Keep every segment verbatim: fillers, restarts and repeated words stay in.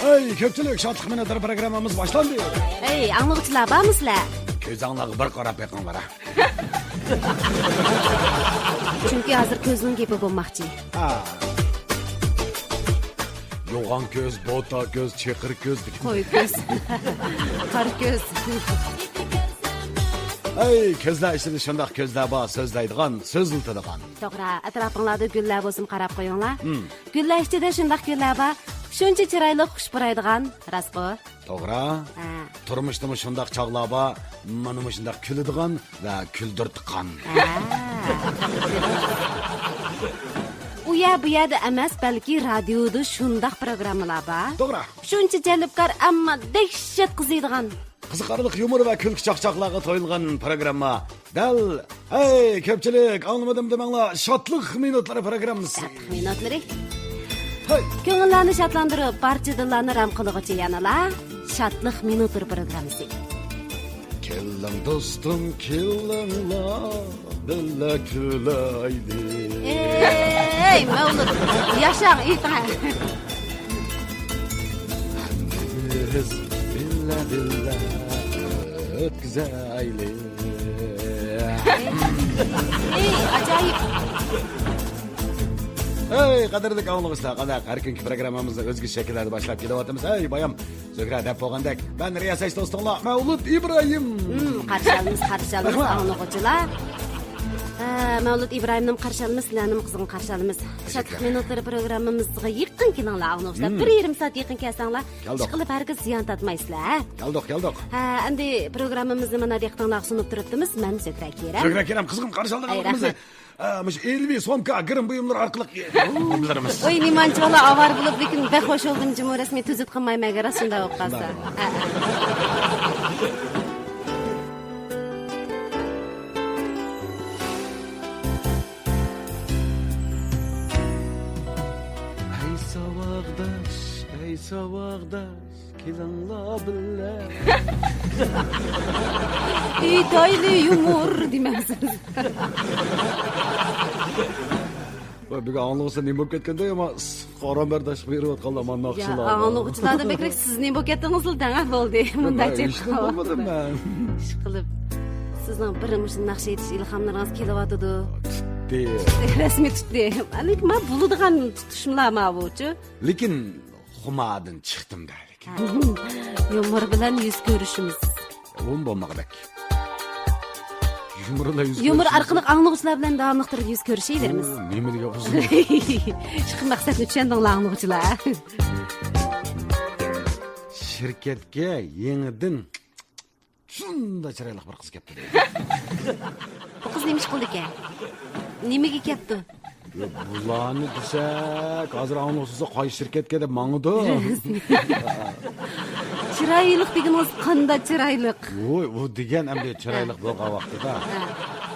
ھەي، كۆپچىلىك، شادلىق مىنۇتلىرى پروگراممىمىز باشلاندى. ھەي، ئاڭلىغۇچىلار بارمۇ سىلەر؟ كۆزۈڭلارغا بىر قاراپ بېقىڭلار. چۈنكى ھازىر كۆزنىڭ گېپى بولماقچى. ھا. يوغان كۆز، بوتا كۆز، چېقىر كۆز دېگەن. قوي كۆز. قارا كۆز. ھەي، كۆزلەر ئىچىدە شۇنداق كۆزلەر بار، سۆزلەيدىغان، سۆزلىتىدىغان. توغرا، ئەتراپىڭلاردا گۈللەر بولسىمۇ قاراپ قويۇڭلار. ھىم. گۈللەر ئىچىدە شۇنداق گۈللەر بار، شۇنچە چىرايلىق خۇش پۇرايدىغان، راستقۇ؟ توغرا. ھە. تۇرمۇشتىمۇ شۇنداق چاغلار بار، مانا مۇشۇنداق كۈلىدىغان ۋە كۈلدۈرىدىغان. ھە. ئۇ يەر بۇ يەردە ئەمەس، بەلكى رادىيودا شۇنداق پروگراممىلار بار. توغرا. شۇنچە جەلپكار، ئەمما دەھشەت قىزىيدىغان. قىزىقارلىق يۇمۇر ۋە كۈلكە چاقچاقلارغا تويۇنغان پروگرامما. دەل، ھەي، كۆپچىلىك، ئاڭلىمىدىم دېمەڭلار، شادلىق مىنۇتلىرى پروگراممىسى. شادلىق مىنۇتلىرى. ھەي. كۆڭۈللەرنى شادلاندۇرۇپ، بارچە دىللارنى رام قىلغۇچى يەنىلا شادلىق مىنۇتلىرى پروگراممىسى. كېلىڭ دوستۇم، كېلىڭلار، بىللە كۈلەيلى. ئەي، مەۋلۇت، ياشاڭ، ئېيتىڭ. بىز بىللە، بىللە ئۆتكۈزەيلى. ئەي، ئاجايىپ. ھەي، قەدىرلىك ئاڭلىغۇچىلار، قانداق؟ ھەر كۈنكى پروگراممىمىزنى ئۆزگىچە شەكىللەردە باشلاپ كېلىۋاتىمىز. ھەي، بايام زۆھرە دەپ بولغاندەك، مەن رىياسەتچى دوستۇڭلار مەۋلۇت ئىبراھىم. ھىم، قارشى ئالىمىز، قارشى ئالىمىز، رەھمەت. ئاڭلىغۇچىلار. ھە، مەۋلۇت ئىبراھىمنىمۇ قارشى ئالىمىز، سىلەرنىمۇ قىزغىن قارشى ئالىمىز. شادلىق مىنۇتلىرى پروگراممىمىزغا يېقىن كېلىڭلار، ئاڭلىغۇچىلار. ھىم. بىر يېرىم سائەت يېقىن كەلسەڭلار، كەلدۇق. ئىشقىلىپ ھەرگىز زىيان تارتمايسىلەر، ھە؟ كەلدۇق، كەلدۇق. ھە، ئەمدى پروگراممىمىزنى مانا دىققىتىڭلارغا سۇنۇپ تۇرۇپتىمىز. مەن زۆھرە كېرەم. زۆھرە كېرەم، قىزغىن قارشى ئالدىڭلار بىزنى. ئەي، رەھمەت. ئە، مۇشۇ ئېلىۋى سومكا، گىرىم بۇيۇملىرى ئارقىلىق. ۋاي، نېمانچىۋالا ئاۋارە بولۇپ، لېكىن بەك خۇش بولدۇم، جۇمۇ رەسمىي تۈزۈت قىلماي مەگە راست شۇنداق بولۇپ قالسا. شۇنداق. ھە. ھەي ساۋاقداش، ھەي ساۋاقداش، كېلىڭلار بىللە. ئېيتايلى يۇمۇر دېمەمسىز. ۋاي، بۈگۈن ئاڭلىغۇسى نېمە بولۇپ كەتكەندە، يامان قارا بەرداشلىق بېرىۋاتقانلار مانا يا، ناخشىلارغا. ئاڭلىغۇچىلاردىن بەكرەك سىز نېمە بولۇپ كەتتىڭىزلا دەڭە بولدى. مۇنداق مەن ھېچ نېمە بولمىدىم مەن. ئىشقىلىپ، سىزنىڭ بىر مۇشۇ ناخشا ئېيتىش ئىلھاملىرىڭىز كېلىۋاتىدۇ. تۇتتى. رەسمىي تۇتتى. لېكىن مانا بولىدىغان تۇتۇشمىلا ماۋۇچۇ. لېكىن خۇماردىن چىقتىم دە. يۇمۇر بىلەن يۈز كۆرۈشىمىز. ئۇمۇ بولمىغۇدەك. يۇمۇر بىلەن يۈز يۇمۇر كۆرۈشىمىز. ئارقىلىق ئاڭلىغۇچىلار بىلەن داۋاملىق تۇرۇپ يۈز كۆرۈشەۋېرىمىز. ئۇ نېمە دېگەن ئۇزۇن. شۇ مەقسەتنى چۈشەندىڭلار ئاڭلىغۇچىلار. شىركەتكە يېڭىدىن شۇنداق چىرايلىق بىر قىز كەپتۇ دەيدۇ. بۇ قىز نېمە ئىش قىلدىكەن؟ نېمىگە كەپتۇ؟ يا، بۇلارنى دېسەك، ھازىر ئاڭلىسا قايسى شىركەتكە دەپ ماڭىدۇ. چىرايلىق دېگىنىڭىز قانداق چىرايلىق؟ ۋوي، ئۇ دېگەن ئەمدى چىرايلىق ھە. بولغان ۋاقتىدا، ھە.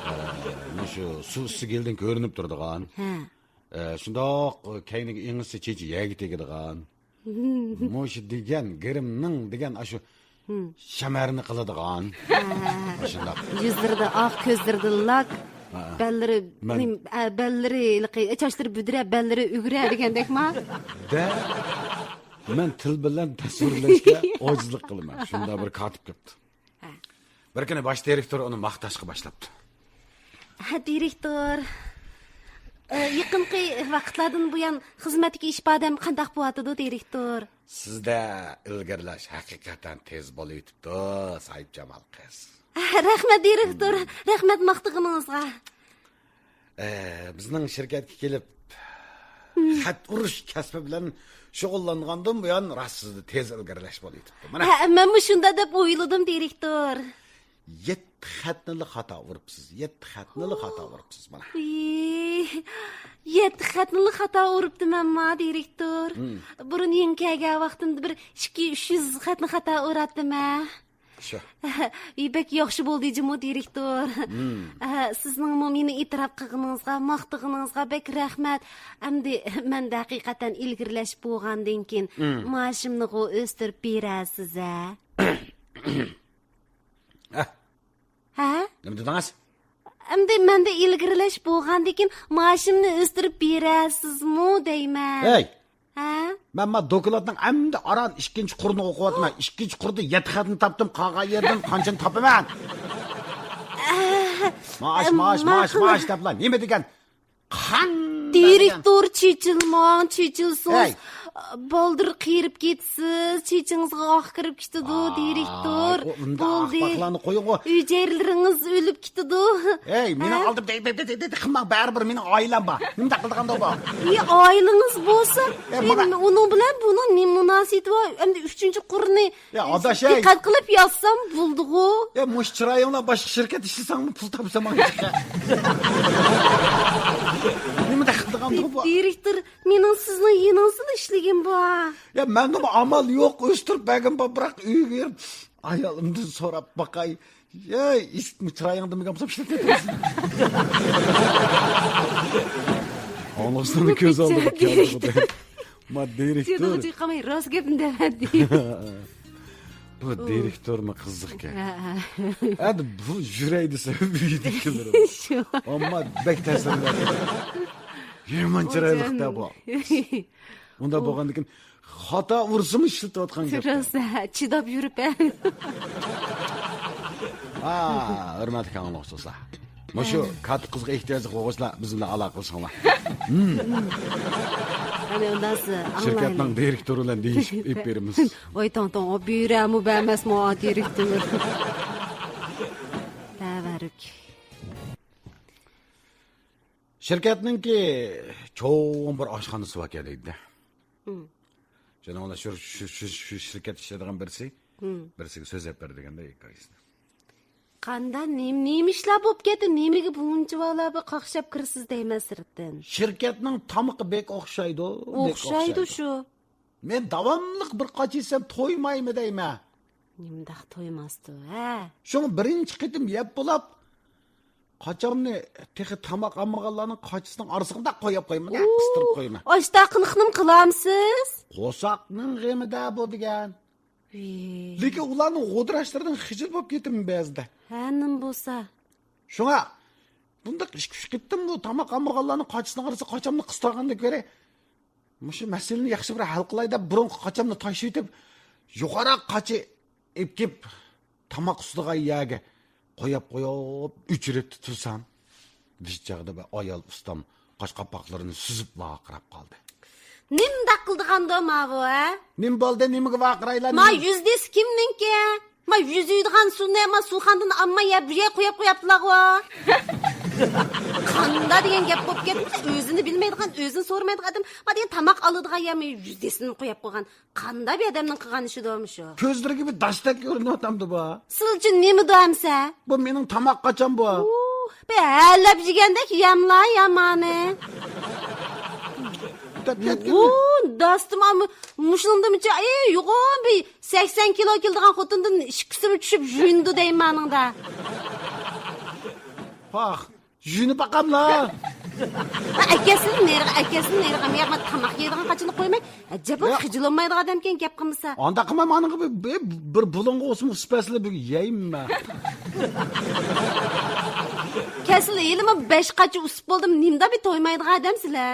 ئە، مۇشۇ سۇ ئۈستىگە يىلدىن كۆرۈنۈپ تۇرىدىغان. ھە. ئە، شۇنداق كەينىگە ئېڭىسى چېچى يەرگە تېگىدىغان. مۇشۇ دېگەن، گىرىمنىڭ دېگەن ئاشۇ شەمەرنى قىلىدىغان. ھە. ئاشۇنداق. يۈزلىرىدە ئاق، كۆزلىرىدە لاك، ھە. بەللىرى، مەن نېم-، ئە، بەللىرى ھېلىقى، چاچلىرى بۈدرە، بەللىرى ئۈگرە دېگەندەكما؟ دە، مەن تىل بىلەن تەسۋىرلەشكە ئاجىزلىق قىلىمەن. شۇنداق بىر كاتىپ كەپتۇ. ھە. بىر كۈنى باش دىرېكتور ئۇنى ماختاشقا باشلاپتۇ. ھە، دىرېكتور. ئە، يېقىنقى ۋاقىتلاردىن بۇيان خىزمەتتىكى ئىپادەم قانداق بولۇۋاتىدۇ، دىرېكتور؟ سىزدە ئىلگىرىلەش ھەقىقەتەن تېز بولۇۋېتىپتۇ، ساھىبجامال قىز. ھە، رەھمەت، دىرېكتور. رەھمەت ماختىغىنىڭىزغا. ئە، بىزنىڭ شىركەتكە كېلىپ، خەت ئۇرۇش كەسپى بىلەن شۇغۇللانغاندىن بۇيان، راست سىزدە تېز ئىلگىرىلەش بولۇۋېتىپتۇ. مانا. ھە، مەنمۇ شۇنداق دەپ ئويلىدىم، دىرېكتور. يەتتە خەتنىلا خاتا ئۇرۇپسىز، يەتتە خەتنىلا خاتا ئۇرۇپسىز، مانا. ئىي، يەتتە خەتنىلا خاتا ئۇرۇپتىمەنما، دىرېكتور؟ بۇرۇن يېڭى كەلگەن ۋاقتىمدا بىر ئىككى يۈز، ئۈچ يۈز خەتنى خاتا ئۇراتتىم-ھە. شۇ. ئى، بەك ياخشى بولدى جۇمۇ، دىرېكتور. ئە، سىزنىڭمۇ مېنى ئېتىراپ قىلغىنىڭىزغا، ماختىغىنىڭىزغا بەك رەھمەت. ئەمدى مەندە ھەقىقەتەن ئىلگىرىلەش بولغاندىن كېيىن مائاشىمنىغۇ ئۆستۈرۈپ بېرەرسىز-ھە؟ ھە. ھە؟ نېمە دېدىڭىز؟ ئەمدى مەندە ئىلگىرىلەش بولغاندىن كېيىن مائاشىمنى ئۆستۈرۈپ بېرەرسىزمۇ دەيمەن. ھەي! ھە؟ مەن ما دوكلاتنىڭ ئەمدى ئاران ئىككىنچى قۇرىنى ئوقۇۋاتىمەن. ئىككىنچى قۇردا يەتتە خەتنى تاپتىم، قالغان يەردىن قانچىنى تاپىمەن؟ مائاش، مائاش، مائاش، مائاش دەپلا نېمە دېگەن؟ قان دىرېكتور، چېچىلماڭ، چېچىلسىڭىز، ھەي. بالدۇر قېرىپ كېتىسىز، چېچىڭىزغا ئاق كىرىپ كېتىدۇ، دىرېكتور. ئاي، ئۇ ئۇنداق بولدى. ئاخماقلارنى قويۇڭ، ئۇ. ھۈجەيرىلىرىڭىز ئۆلۈپ كېتىدۇ. ھەي، مېنىڭ ھە؟ ئالدىمدا دەي، دەي، دەي، دەي، دەي قىلماڭ، بەرىبىر مېنىڭ ئائىلەم بار. نېمە دەپ قىلىدىغان بۇ؟ ئى، ئائىلىڭىز بولسا، ئەي، ئى، مانا. ئۇنىڭ بىلەن بۇنىڭ نېمە مۇناسىۋىتى بار؟ ئەمدى ئۈچىنچى قۇرنى يا، ئاداش، ئەي. دىققەت قىلىپ يازسام بولدىغۇ. يا، مۇشۇ چىرايىڭ بىلەن باشقا شىركەت ئىشلىسەڭمۇ پۇل تاپساڭ ماڭا چىقە. نېمە دەپ قىلىدىغان بۇ؟ دىرېكتور، مېنىڭ سىزنىڭ يېنىڭىزدا ئىشلىگىنىم بار. يا، ماڭىمۇ ئامال يوق، ئۆستۈرۈپ بەرگىنىم بار، بىراق ئۆيگە بېرىپ ئايالىمدىن سوراپ باقاي. يەي، ئىسىتمۇ چىرايىڭ دېمىگەن بولسام ئىشلىتىۋېتىمىز. ئاڭلىغۇچىلارنىڭ كۆز ئالدىغا كەلدى. ما دىرېكتور. چىقماي راست گەپنى دەۋەردى. بۇ دىرېكتورمۇ قىزىقكەن. ھە، ھە. ئەدە بۇ يۈرەي دېسە ئۆيدىكىلىرى. شۇ. ئەمما بەك تەسىرلەندى. يامان چىرايلىق-دە بۇ. ئۇنداق بولغاندىكىن خاتا ئۇرسىمۇ ئىشلىتىۋاتقان گەپ. راست، ھە، چىداپ يۈرۈپ، ھە. ھا، ھۆرمەتلىك ئاڭلىغۇچىلار. مۇشۇ ھە. كاتتا قىزغا ئېھتىياجلىق بولغۇچىلار بىز بىلەن ئالاقىلىشىڭلار. ئەنە ئۇنداق شىركەتنىڭ ئاڭلايلى. دىرېكتورى بىلەن دېيىشىپ ئېلىپ بېرىمىز. ۋاي تاڭ تاڭ، ئۇ بېرەمۇ بەرمەسمۇ، ئا، دىرېكتور. تەۋەررۈك. شىركەتنىڭكى چوڭ بىر ئاشخانىسى باركەن دەيدۇ. شۇنىڭ بىلەن شۇ، شۇ، شۇ، شۇ شىركەتتە ئىشلەيدىغان بىرسى، بىرسىگە سۆزلەپ بەر دېگەندە ھېكايىسىنى. قاندا نېم-، نېمە ئىشلار بولۇپ كەتتى؟ نېمىگە بۇنچىۋالا بىر قاقشاپ كىرىسىز دەيمەن سىرتتىن. شىركەتنىڭ تامىقى بەك ئوخشايدۇ، بەك ئوخشايدۇ شۇ. مەن داۋاملىق بىر قاچا يېسەم تويمايمەن دەيمەن. نېمىنداق تويماستۇ، ھە؟ شۇڭا بىرىنچى قېتىم يەپ بولاپ، قاچامنى تېخى تاماق ئالمىغانلارنىڭ قاچىسىنىڭ ئارىسىغا قويۇپ قويىمەن، ئۇ، قىستۇرۇپ قويىمەن. ئاشتاقىنىقنىمۇ قىلامسىز؟ قورساقنىڭ غېمىدە بۇ دېگەن. ۋىي. لېكىن ئۇلارنىڭ غودىراشلىرىدىن خىجىل بولۇپ كېتىمەن بەزىدە. ھە، نېمە بولسا؟ شۇڭا بۇنداق ئىككى-ئۈچ قېتىممۇ تاماق ئالمىغانلارنىڭ قاچىسىنىڭ ئارىسىغا قاچامنى قىستۇرغاندىن كۆرە، مۇشۇ مەسىلىنى ياخشى بىر ھەل قىلاي دەپ، بۇرۇنقى قاچامنى تاشلىۋېتىپ، يۇقىرىراق قاچا ئېلىپ كېلىپ، تاماق ئۈستىدىغان يەرگە قويۇپ قويۇپ، ئۆچۈرۈپ تۇرسام، بىر چاغدا بىر ئايال ئۇستام قاش قاپاقلىرىنى سۈزۈپ ۋارقىراپ قالدى. نېمىنداق قىلىدىغاندۇ ماۋۇ، ھە؟ نېمە بولدى، نېمىگە ۋارقىرايلا؟ ما يۈز دېسە كىمنىڭكى؟ ما يۈز يۇيىدىغان سۇنى ما سۇخانىدىن ئالماي يەپ، بۇ يەرگە قويۇپ قويۇپتىلاغۇ. قاندا دېگەن گەپ بولۇپ كەتتى. ئۆزىنى بىلمەيدىغان، ئۆزىنى سورىمايدىغان ئادەم، ما دېگەن تاماق ئالىدىغان يەرگە يۈز دېسىنى قويۇپ قويغان. قانداق بىر ئادەمنىڭ قىلغان ئىشىدۇ مۇشۇ؟ كۆزلىرىگە بىر داشتەك كۆرۈنۈۋاتامدۇ بۇ؟ سىلچە نېمە دەمسە؟ بۇ مېنىڭ تاماق قاچام بۇ. ئۇ، بىر ھەلەپ يېگەندەك يەملا يامانى. دەپ يەتكەن. ئۇ، داستىما مۇ-، مۇشۇندىمچە، ئى، يوغان بىر سەكسەن كىلو كېلىدىغان خوتۇندىن ئىككىسىمۇ چۈشۈپ يۇيۇنىدۇ دەيمەن مانىڭدا. پاخ. يۇيۇنۇپ باقاملا. ئەكەلسىن نېرىغا، ئەكەلسىن نېرىغا. مەن تاماق يەيدىغان قاچىنى قويماي، ئەجەبمۇ خىجىل بولمايدىغان ئادەمكەن گەپ قىلمىسا. ئانداق قىلماي، مانىڭغا بىر، بىر، بىر بۇلۇڭغا ئوسما ئۇسپەسلى بىر يەيمەن. كەلسىلا، ھېلىمۇ بەش قاچا ئۇسۇپ بولدۇم، نېمىدا بىر تويمايدىغان ئادەمسىلە.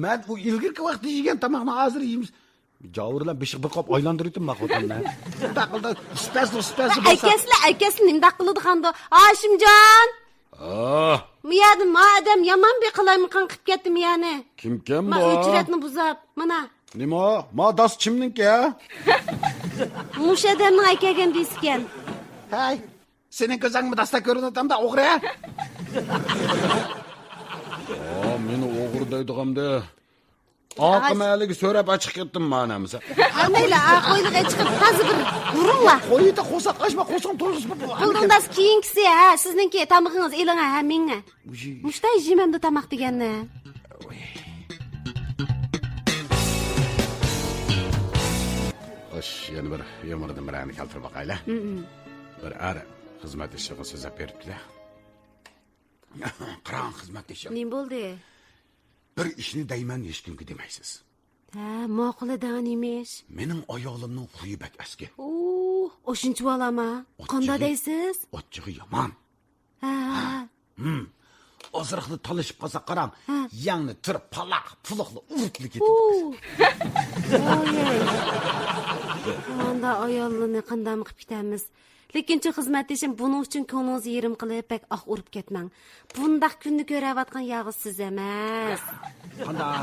مەن ئۇ ئىلگىرىكى ۋاقىتتا يېگەن تاماقنى ھازىر يېيمىز. جاۋۇرلار بېشىغا بىر قاپ ئايلاندۇرۇۋېتىم ماخۇتۇمنى. شۇنداق قىلدا ئۇسپەسلى، ئۇسپەسلى بولسا. ئەكەسلە، ئەكەسلە نېمىنداق قىلىدىغاندۇ؟ ھاشىمجان! ئا! مۇ يەردە ما ئادەم يامان بىر قالايمىقان قىلىپ كەتتى مۇ يەرنى. كىمكەن ما بۇ؟ ئۆچرەتنى بۇزاپ، مانا. نېمە؟ ما داس كىمنىڭكى؟ مۇشۇ ئادەمنىڭ ئەكەلگەن دېسىكەن. ھەي، سېنىڭ كۆزۈڭمۇ داستا كۆرۈنۈۋاتامدا، ئوغرى؟ ئا، مېنى ئوغرى دەيدىغانمىدى؟ ئاقىمەلىگە سۆرەپ ئاچىقىپ كەتتىم مانا مىسا. ئەمەيلى، ئا، قويلىغا چىقىپ تازا بىر بۇرۇڭلار. قويىدا قورساق ئاچما، قورساقنى تويغۇزۇپ. بولدۇڭداس، كېيىنكىسى، ھە، سىزنىڭكى تامىقىڭىز ئېلىڭە، ھە، مېڭە. مۇشتا يېمەمدۇ تاماق دېگەننى. خوش، يەنە بىر يۇمۇردىن بىرەرنى كەلتۈرۈپ باقايلى. بىر ئەر خىزمەت ئىشىغا سۆزلەپ بېرىپتۇ-دە. قاراڭ، خىزمەتدىشىم. نېمە بولدى؟ بىر ئىشنى دەيمەن، ھېچكىمگە دېمەيسىز. ھە، ماقۇل ئىدىڭ، نېمە ئىش؟ مېنىڭ ئايالىمنىڭ خۇيى بەك ئەسكى. ئۇ، ئوشۇنچە بالامۇ؟ قانداق دەيسىز؟ ئاچچىقى يامان. ھە. ھە. ھىم. ئازراقلا تالىشىپ قالساق، قاراڭ، ھە. يەڭنى تۈرۈپ، پالاق، پۇلۇقلا ئۇرۇپلا كېتىدۇ. ھۇ. ۋاي. ماندا ئاياللىرىنى قانداقمۇ قىلىپ كېتەمىز؟ لېكىنچۇ خىزمەتدىشىم، بۇنىڭ ئۈچۈن كۆڭلىڭىزنى يېرىم قىلىپ، بەك ئاھ ئۇرۇپ كەتمەڭ. بۇنداق كۈننى كۆرەۋاتقان يالغۇز سىز ئەمەس. قانداق؟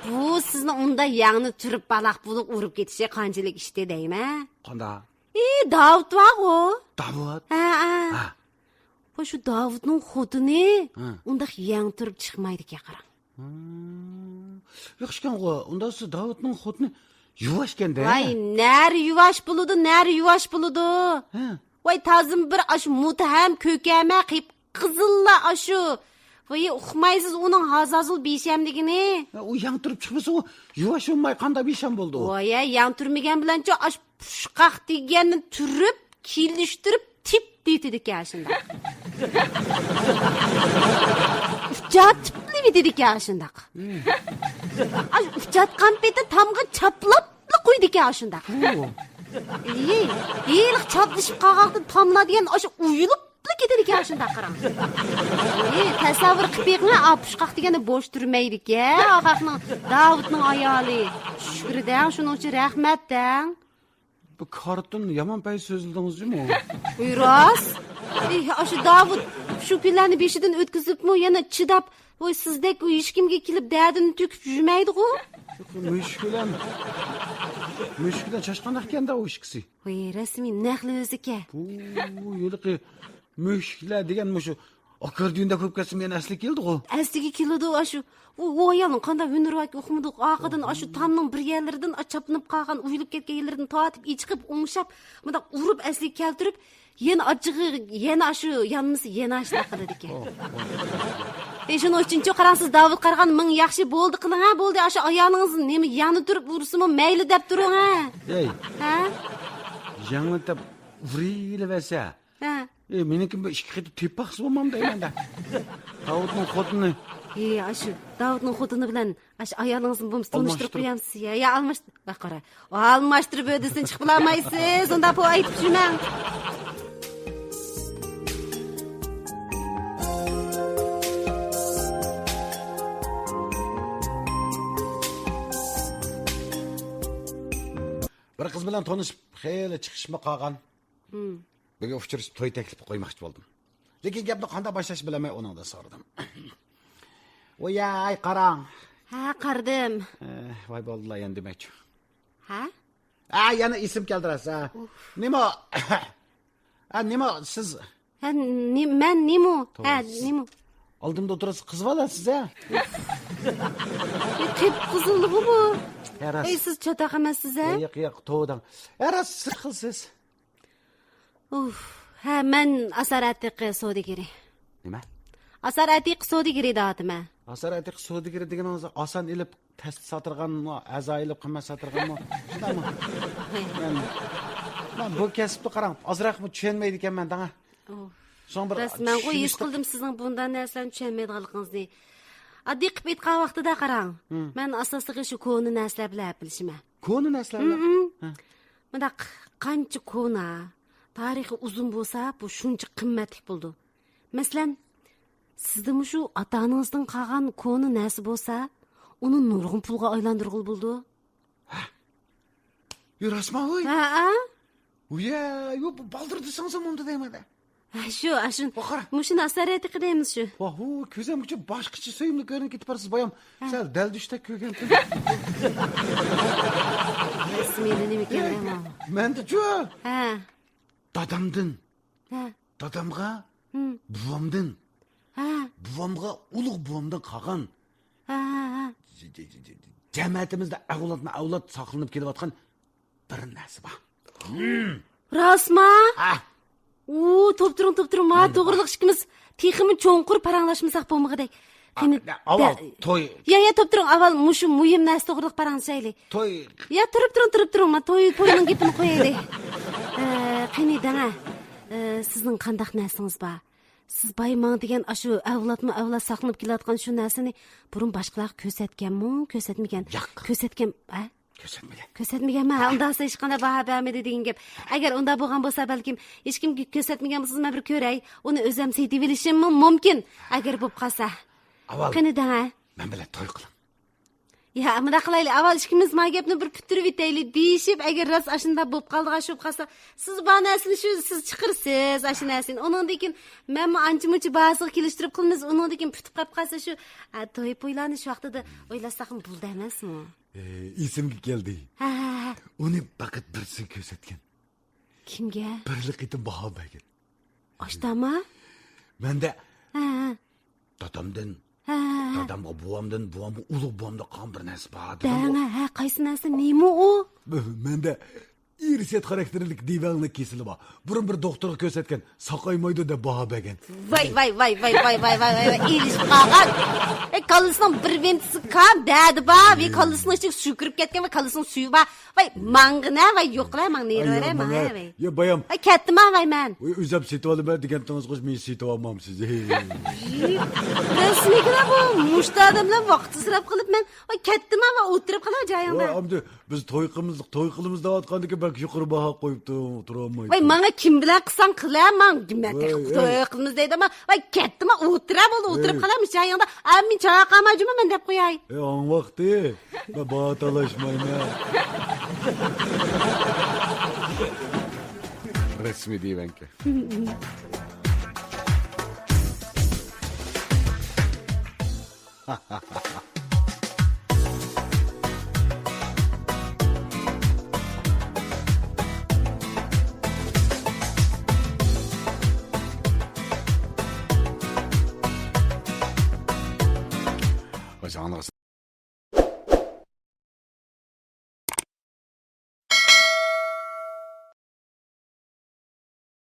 بۇ سىزنىڭ ئۇنداق يەڭنى تۈرۈپ، پالاق، پۇلۇق ئۇرۇپ كېتىشى قانچىلىك ئىشتى دەيمەن. قانداق؟ ئى، داۋۇت بارغۇ. داۋۇت؟ ھە، ھە. ھە. ۋاي، شۇ داۋۇتنىڭ خوتۇنى ھە. ئۇنداق يەڭ تۈرۈپ چىقمايدىكەن، قاراڭ. ھە. ياخشىكەنغۇ، ئۇنداق دېسە داۋۇتنىڭ خوتۇنى يۇۋاشكەن-دە. ۋاي، نەرە يۇۋاش بولىدۇ، نەرە يۇۋاش بولىدۇ. ھە. ۋاي، تازىمۇ بىر ئاشۇ مۇتتەھەم كۆكەمە قىپقىزىللا ئاشۇ. ۋاي، ئۇقمايسىز ئۇنىڭ ھازازۇل بىشەملىكىنى. يا، ئۇ يەڭ تۇرۇپ چىقمىسا، ئۇ يۇۋاش بولماي قانداق بىشەم بولدى ئۇ؟ ۋاي، يەڭ تۇرمىغان بىلەنچۇ ئاشۇ پۇشقاق دېگەننى تۈرۈپ، كېلىشتۈرۈپ، تىپ دېيىتىدىكەن ئاشۇنداق. ئۇچاتىپلا يېتىدىكەن ئاشۇنداق. ئاشۇ ئۇچاتقان پېتى تامغا چاپلاپلا قويىدىكەن ئاشۇنداق. ئۇ. ئى، ھېلىقى چاپلىشىپ قالغاندا تاملا دېگەن ئاشۇ ئۇيۇلۇپلا كېتىدىكەن ئاشۇنداق، قاراڭ. ئى، تەسەۋۋۇر قىلىپ بېقىڭ، ئا پۇشقاق دېگەننى بوش تۇرمايدىكەن، ئا خەقنىڭ، داۋۇتنىڭ ئايالى. شۈكرى دەڭ، شۇنىڭ ئۈچۈن رەھمەت دەڭ. بۇ كارتون يامان پەي سۆزلىدىڭىز جۇمۇ. ۋاي راست. ئى، ئاشۇ داۋۇت شۇ كۈنلەرنى بېشىدىن ئۆتكۈزۈپمۇ يەنە چىداپ، ۋاي سىزدەك ئۇ ھېچكىمگە كېلىپ دەردىنى تۆكۈپ يۈرمەيدىغۇ. مۈشۈك بىلەن، مۈشۈك بىلەن چاشقانداق ئىكەن-دە ئۇ ئىككىسى. ۋاي رەسمىي نەق ئۆزىكەن. بۇ ھېلىقى مۈشۈكلەر دېگەن مۇشۇ ئاكاردىيوندەك بولۇپ كەتسىمۇ يەنە ئەسلىگە كېلىدىغۇ. ئەسلىگە كېلىدۇ ئاشۇ. ئۇ، ئۇ ئايالنىڭ قانداق ھۈنىرى باركى ئۇقمىدۇق. ئارقىدىن ئاشۇ تامنىڭ بىر يەرلىرىدىن چاپلىنىپ قالغان، ئويۇلۇپ كەتكەن يەرلىرىدىن تارتىپ ئېچىقىپ، ئوڭشاپ، مۇنداق ئۇرۇپ ئەسلىگە كەلتۈرۈپ، يەنە ئاچچىقى، يەنە ئاشۇ يانمىسا يەنە ئاشۇنداق قىلىدىكەن. ئى، شۇنىڭ ئۈچۈنچۇ قاراڭ، سىز داۋۇت قارىغان مىڭ ياخشى، بولدى قىلىڭ ھە، بولدى، ئاشۇ ئايالىڭىز نېمە يەڭنى تۈرۈپ ئۇرسىمۇ مەيلى دەپ تۇرۇڭ ھە. ئەي. ھە؟ يەڭنى دەپ ئۇرۇۋەرسە. ھە. ئى، مېنىڭكى بىر ئىككى قېتىم تېپىپ باقسا بولمامدۇ دەيمەن-دە. داۋۇتنىڭ خوتۇنى. ئى، ئاشۇ داۋۇتنىڭ خوتۇنى بىلەن ئاشۇ ئايالىڭىزنى بولمىسا تونۇشتۇرۇپ ئالماشتۇرۇپ. قويامسىز يا؟ يا ئالماشتۇرۇپ، قارا. ئالماشتۇرۇپ ھۆددىسىدىن چىقىپ بولالمايسىز، ئۇنداق پو ئېيتىپ يۈرمەڭ. بىر قىز بىلەن تونۇشۇپ خېلى چىقىشمۇ قالغان. ھىم. بۈگۈن ئۇچرىشىپ توي تەكلىپى قويماقچى بولدۇم. لېكىن گەپنى قانداق باشلاشنى بىلەلمەي ئۇنىڭدىن سورىدىم. ۋاي، قاراڭ. ھە، قارىدىم. ئە، ۋاي بولدىلا يەنە دېمەكچى. ھە؟ ھە، يەنە ئېسىم كەلدى راست، ھە. ئۇف. نېمە؟ ھە، نېمە سىز؟ ھە، نېمە، مەن نېمە؟ ھە، نېمە؟ ئالدىمدا ئولتۇرسا قىز بالا سىز، ھە؟ قىپقىزىلغۇ بۇ. ھە، راست. ئەي، سىز چاتاق ئەمەسسىز، ھە؟ ياق، ياق، توۋا دەڭ. ھە، راست، سىز قىلسىز. ئۇف، ھە، مەن ئاسار ئەتىقى سودىگىرى. نېمە؟ ئاسار ئەتىقى سودىگىرى دەۋاتىمەن. ئاسار ئەتىقى سودىگىرى دېگىنىڭىز ئاسان ئېلىپ تەستە ساتىدىغانمۇ، ئەزا ئېلىپ قىممەت ساتىدىغانمۇ؟ شۇنداقمۇ؟ مەن، مەن بۇ كەسىپتە قاراڭ، ئازراقمۇ چۈشەنمەيدىكەنمەن داڭا. ئۇف. شۇڭا بىر راست، مەنغۇ ھېس قىلدىم سىزنىڭ بۇنداق نەرسىلەرنى چۈشەنمەيدىغانلىقىڭىزنى. ئاددىي قىلىپ ئېيتقان ۋاقتىدا قاراڭ، ھىم. مەن ئاساسلىقى شۇ كونا نەرسىلەر بىلەن ھەپىلىشىمەن. كونا نەرسىلەر بىلەن؟ ھىم، ھىم. ھە. مۇنداق قانچە كونا، تارىخى ئۇزۇن بولسا، بۇ شۇنچە قىممەتلىك بولىدۇ. مەسىلەن، سىزدە مۇشۇ ئاتا-ئانىڭىزدىن قالغان كونا نەرسە بولسا، ئۇنى نۇرغۇن پۇلغا ئايلاندۇرغىلى بولىدۇ. ھە؟ يا، راستمۇ، ھوي؟ ھە، ھە. ۋىيە، يو، بۇ بالدۇر دېسەڭ زاماندا دەيمەن-دە. ھە، شۇ، ئاشۇ، ۋاقار. مۇشۇنى ئاسار ئەتىقى دەيمىز شۇ. ۋاھ، ھۇ، كۆزۈمگىچە باشقىچە سۆيۈملۈك كۆرۈنۈپ كېتىپ بارسىز، بايام. ھە. سەل دەلدۈشتەك كۆرگەنتىم. رەسمىيلا نېمە ئىكەن، ئەمما؟ مەندىچۇ؟ ھە. دادامدىن. ھە. دادامغا ھىم. بوۋامدىن، ھە. بوۋامغا ئۇلۇغ بوۋامدىن قالغان، ھە، ھە، ھە. ج-، ج-، ج-، ج-، جەمەتىمىزدە ئەۋلادمۇ ئەۋلاد ساقلىنىپ كېلىۋاتقان بىر نەرسە بار. ھىم. راستما؟ ھە. ئۇ، توپ تۇرۇڭ، توپ تۇرۇڭ. ما توغرىلىق ئىككىمىز تېخىمۇ چوڭقۇر پاراڭلاشمىساق بولمىغۇدەك. قېنى، ئا، ئاۋۋال دە-، توي. يا، يا، توپ تۇرۇڭ، ئاۋۋال مۇشۇ مۇھىم نەرسە توغرىلىق پاراڭلىشايلى. توي. يا، تۇرۇپ تۇرۇڭ، تۇرۇپ تۇرۇڭ، ما توي، توينىڭ گېپىنى قويايلى. ئە، قېنى، دەڭە، ئە، سىزنىڭ قانداق نەرسىڭىز بار؟ سىز بايا ماڭا دېگەن ئاشۇ ئەۋلادمۇ ئەۋلاد ساقلىنىپ كېلىۋاتقان شۇ نەرسىنى بۇرۇن باشقىلارغا كۆرسەتكەنمۇ، كۆرسەتمىگەن؟ ياق. كۆرسەتكەن، ھە؟ كۆرسەتمىگەن. كۆرسەتمىگەنمەن، ھە، ئۇنداق بولسا ھېچقانداق باھا بەرمىدى دېگەن گەپ. ئەگەر ئۇنداق بولغان بولسا، بەلكىم ھېچكىمگە كۆرسەتمىگەن بولسىڭىز، مەن بىر كۆرەي. ئۇنى ئۆزۈم سېتىۋېلىشىممۇ مۇمكىن، ئەگەر بولۇپ قالسا. ئاۋۋال قېنى دەڭە. مەن بىلەن توي قىلىڭ. يا، مۇنداق قىلايلى، ئاۋۋال ئىككىمىز ما گەپنى بىر پۈتتۈرۈۋېتەيلى، دېيىشىپ، ئەگەر راست ئاشۇنداق بولۇپ قالىدىغان ئىش بولۇپ قالسا، سىز بار نەرسىنى شۇ، سىز چىقىرىسىز، ئاشۇ نەرسىنى. ئۇنىڭدىن كېيىن مەنمۇ ئانچە-مۇنچە باھاسىغا كېلىشتۈرۈپ قىلىمىز، ئۇنىڭدىن كېيىن پۈتۈپ قاپ قالسا، شۇ، ئە، توي پۇيلارنى شۇ ۋاقتىدا ئويلاشساقمۇ بولىدۇ ئەمەسمۇ؟ ئى، ئېسىمگە كەلدى. ھە، ھە، ھە. ئۇنى پەقەت بىرسىگە كۆرسەتكەن. كىمگە؟ بىرلا قېتىم باھا بەرگەن. ئاشتاما؟ مەندە ھە، ھە. دادامدىن، ھە، ھە، ھە. دادامغا، بوۋامدىن، بوۋامغا، ئۇلۇغ بوۋامدا قالغان بىر نەرسە بار دېدىم. دەڭە، ھە، قايسى نەرسە، نېمە ئۇ؟ مەندە ئىرسىيەت خاراكتېرلىك دېۋەڭلىك كېسىلى بار. بۇرۇن بىر دوختۇرغا كۆرسەتكەن، ساقايمايدۇ دەپ باھا بەرگەن. ۋاي، ۋاي، ۋاي، ئېلىشىپ قالغان. ئەي، كاللىسىنىڭ بىر ۋېنتىسى كام، دەردى بار. ۋەي، كاللىسىنىڭ ئىچىگە سۈكۈرۈپ كەتكەن، ۋاي، كاللىسىنىڭ سۈيى بار. ۋاي، ماڭغىنە، ۋاي، يوقلا، ماڭ، نېرى بارە، ماڭ، ۋاي. يا، بايام. ۋاي، كەتتىما، ۋاي، مەن. ۋاي، ئۆزەپ سېتىۋالىمەن دېگەنتىڭىزغۇ، مېنى سېتىۋالمامسىز. رەسمىيكىلا بۇ، مۇشتۇ ئادەم بىلەن ۋاقىت ئىسراپ قىلىپ مەن، ۋاي، كەتتىما، ۋاي، ئولتۇرۇپ قالا جايىڭدا. ۋاي، ئەمدى بىز توي قىلىمىز، توي قىلىمىز دەۋاتقاندىكىن بەك يۇقىرى باھا قويۇپ تۇرۇپ تۇرالمايتتىم. ۋاي، ماڭا كىم بىلەن قىلساڭ قىلە، ماڭ، دېمە، ۋاي، توي قىلىمىز دەيدۇ، ماڭ. ۋاي، كەتتىما، ئولتۇرا بولدى، ئولتۇرۇپ قالا مۇشۇ جايىڭدا. ئا، مېنى چاقىرمايجۇما، مەن دەپ قوياي. ئەي، ئاڭ ۋاقتى. مەن باھا تالاشمايمەن. رەسمىي دېيىۋەنكە.